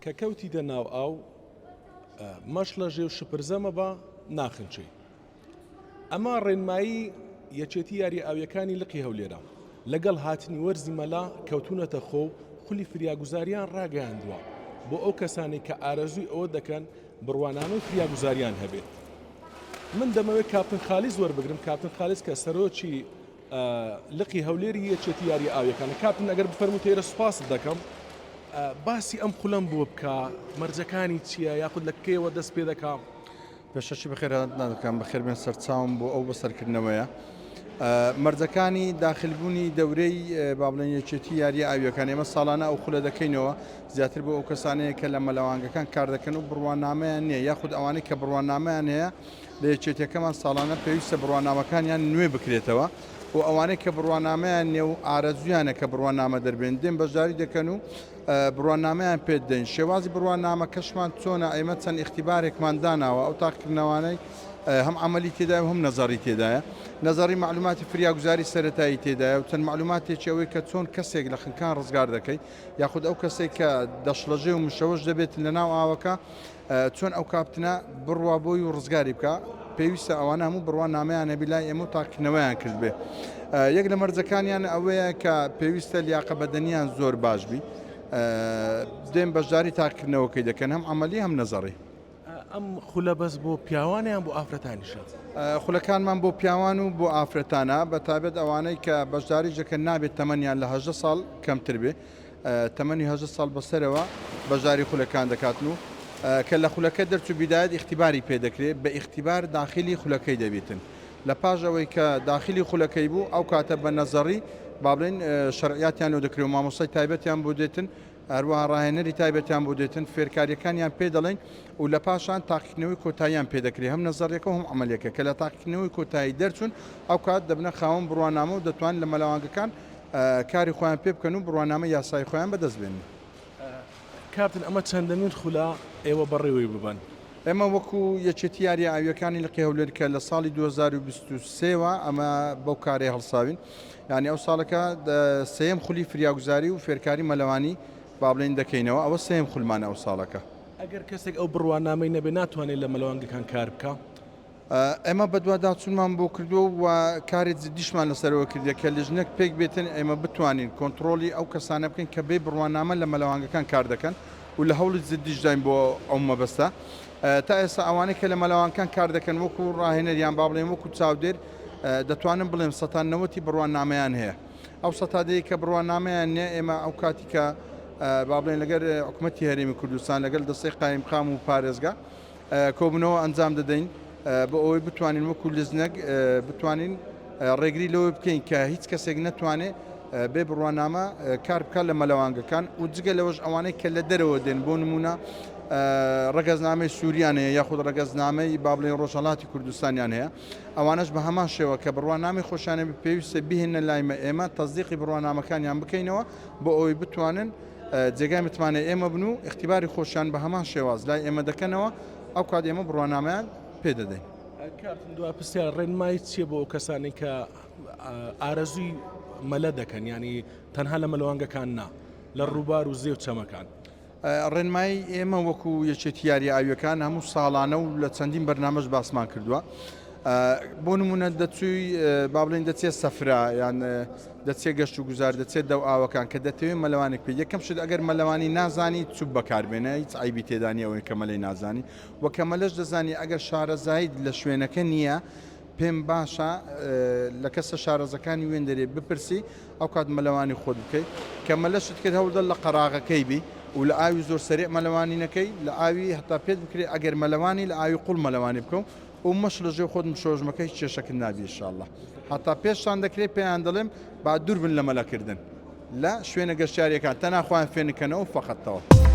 کە کەوتیتە ناو ئاو مەشڵەژێ و شپرزە مەبە ناخنچێی. ئەمە ڕێنمایی یەکێتی یاریە ئاویەکانی لقی هەولێرە لەگەڵ هاتنی وەرزی مەلا کەوتونەتە خۆ و خولی فریاگوزاریان ڕاگەیاندووە بۆ ئەو کەسانەی کە ئارەزووی ئەوە دەکەن بڕوانامەی فریاگوزاریان هەبێت. من دەمەوێت کاپتن خالیس وەربگرم، کاپتن خالیس کە سەرۆکی لقی هەولێری یەکێتی یاریە ئاویەکانە. کاپتن ئەگەر بفەرمووی تێرە سوپاست دەکەم. باسی ئەم خولەم بۆ بکە، مەرجەکانی چییە یاخود لە کەیەوە دەست پێ دەکا؟ پێشەکی بەخێرهاتنتان دەکەم، بەخێربێن سەرچاوم بۆ ئەو بەسەرکردنەوەیە. مەرجەکانی داخلبوونی دەورەی با بڵێن یەکێتی یاریە ئاویەکان ئێمە ساڵانە ئەو خولە دەکەینەوە زیاتر بۆ ئەو کەسانەیە کە لە مەلەوانگەکان کار دەکەن و بڕوانامەیان نییە یاخود ئەوانەی کە بڕوانامەیان هەیە لە یەکێتیەکەمان ساڵانە پێویستە بڕوانامەکانیان نوێ بکرێتەوە و ئەوانەی کە بڕوانامەیان نییە و ئارەزویانە کە بڕوانامە دەربێن دێن بەشداری دەکەن و بڕوانامەیان پێ دەدەین شێوازی بڕوانامەکەشمان چۆنە ئێمە چەند ئیختیبارێکمان داناوە ئەو تاقیکردنەوانەی هەم عەمەلی تێدایە و هەم نەزەڕی تێدایە نەزەڕی مەعلوماتی فریاگوزاری سەرەتایی تێدایە و چەند مەعلوماتێکی ئەوەی کە چۆن کەسێک لە خنکان ڕزگار دەکەی یاخود ئەو کەسێک کە دەشڵەژێ و مشەوەش دەبێت لە ناو ئاوەکە چۆن ئەو کاپتنە بڕوا بۆی و ڕزگاری بکا پێویستە ئەوانە هەموو بڕوا نامەیان هەبی لای ئێمە و تاقیکردنەوەیان کردبێ یەک لە مەرجەکانیان ئەوەیە کە پێویستە لیاقە بەدەنیان زۆر باش بی دێن بەشداری تاقیکردنەوەکەی دەکەن هەم عەمەلی هەم نەزەڕی. ئەم خولە بەس بۆ پیاوانە یان بۆ ئافرەتانیشە؟ خولەکانمان بۆ پیاوان و بۆ ئافرەتانە بە تایبەت ئەوانەی کە بەشداریش دەکەن نابێت تەمەنیان لە 18 ساڵ کەمتر بێ تەمەنی 18 ساڵ بەسەرەوە بەشداری خولەکان دەکاتن و کە لە خولەکە دەرچوو بیدایەت ئیختیباری پێ دەکرێت بە ئیختیبار داخلی خولەکەی دەبیتن لە پاش ئەوەی کە داخلی خولەکەی بوو ئەو کاتە بە نەزەڕی با بڵێین شەرعیاتیان لۆ دەکرێت و مامۆستای تایبەتیان بۆ دێتن هەروەها ڕاهێنەری تایبەتیان بۆ دێتن، فێرکارییەکانیان پێ دەڵێین و لە پاشان تاقیکردنەوەی کۆتاییان پێ دەکرێت، هەم نەزەرییەکە و هەم عەمەلییەکە، کە لە تاقیکردنەوەی کۆتایی دەرچوون ئەوکات دەبنە خاوەن بڕوانامە و دەتوانن لە مەلەوانگەکان کاری خۆیان پێ بکەن و بڕوانامەی یاسایی خۆیان بەدەست بێنن. کاپتن ئەمە چەندەمین خولە ئێوە بەڕێوەی ببەن؟ ئێمە وەکو یەکێتی یارییە ئاوییەکانی لقی هەولێر کە لە ساڵی 2023 وە ئەمە بەو کارەی هەڵساوین یانی ئەو ساڵەکە سێیەم خولی فریاگوزاری و فێرکاری مەلەوانی با بڵێین دەکەینەوە ئەوە سێیەم خولمانە ئەو ساڵەکە. ئەگەر کەسێک ئەو بڕوانامەی نەبێت ناتوانێت لە مەلەوانگەکان کار بکا؟ ئێمە بەدواداچوونمان بۆ کردووە و کاری جدیشمان لەسەرەوە کردیە کە لیژنەک پێک بێتن ئێمە بتوانین کۆنتڕۆڵی ئەو کەسانە بکەین کە بێ بڕوانامە لە مەلەوانگەکان کار دەکەن و لە هەوڵی جدیشداین بۆ ئەو مەبەستە تا ئێستا ئەوانەی کە لە مەلەوانگەکان کار دەکەن وەکو ڕاهێنەر یان با بڵێین وەکو چاودێر دەتوانم بڵێم سەتا نەوەتی بڕوانامەیان هەیە ئەو سەتا دەی کە بڕوانامەیان نییە ئێمە ئەو کاتی کە با بڵێن لەگەر حکومەتی هەرێمی کوردستان لەگەل دەستەی قایمقام و پارێزگا کۆبوونەوە ئەنجام دەدەین بۆ ئەوەی بتوانین وەکو لزنەک بتوانین ڕێگری لەوە بکەین کە هیچ کەسێک نەتوانێت بێ بڕوانامە کار بکات لە مەلەوانگەکان و جگە لەوەش ئەوانەی کە لە دەرەوە دێن بۆ نمونە ڕەگەزنامەی سووریان هەیە یاخود ڕەگەزنامەی با بڵێن ڕۆژهەڵاتی کوردستانیان هەیە ئەوانەش بە هەمان شێوە کە بڕوانامەی خۆشیان پێویستە بهێنە لایمە ئێمە تەزدیقی بڕوانامەکانیان بکەینەوە بۆ ئەوەی بتوانن جێگای متمانەی ئێمە بن و ئیختیباری خۆشیان بە هەمان شێواز لای ئێمە دەکەنەوە، ئەو کات ئێمە بڕوانامەیان پێ دەدەین. کاپتن دوا پرسیار ڕێنمایی چییە بۆ ئەو کەسانەی کە ئارەزووی مەلە دەکەن یانی تەنها لە مەلەوانگەکان نا لە ڕووبار و زێ و چەمەکان؟ ڕێنمایی ئێمە وەکو یەکێتی یارییە ئاوییەکان هەموو ساڵانە و لە چەندین بەرنامەش باسمان کردووە بۆ نمونە دەچووی با بڵێین دەچێت سەفرا یان دەچێت گەشت و گوزار دەچێت دەو ئاوەکان کە دەتەوێت مەلەوانێک پێ یەکەم شت ئەگەر مەلەوانی نازانی چوب بەکاربێنە هیچ عیبی تێدا نییە ئەوەی کە مەلەی نازانی و کە مەلەش دەزانی ئەگەر شارەزاییت لە شوێنەکە نییە پێم باشە لە کەسە شارەزەکانی وێندەرێ بپرسی ئەو کات مەلەوانی خۆت بکەی کە مەلەشت کرد هەوڵدە لە قەراغەکەی بی و لە ئاوی زۆر سەریع مەلەوانی نەکەی لە ئاوی هەتا پێت بکرێ ئەگەر مەلەوانی لە ئاوی قوڵ مەلەوانی بکە و مەشڵەژێ و خۆت مشۆژ مەکە هیچ کێشەکت نابی ان شاءاللە هەتا پێشتان دەکرێ پێیان دەڵێم با دوور بن لە مەلەکردن لە شوێنە گەشتیاریەکان تەنها خۆیان فێنک کەنەوە فەقەت تەواو.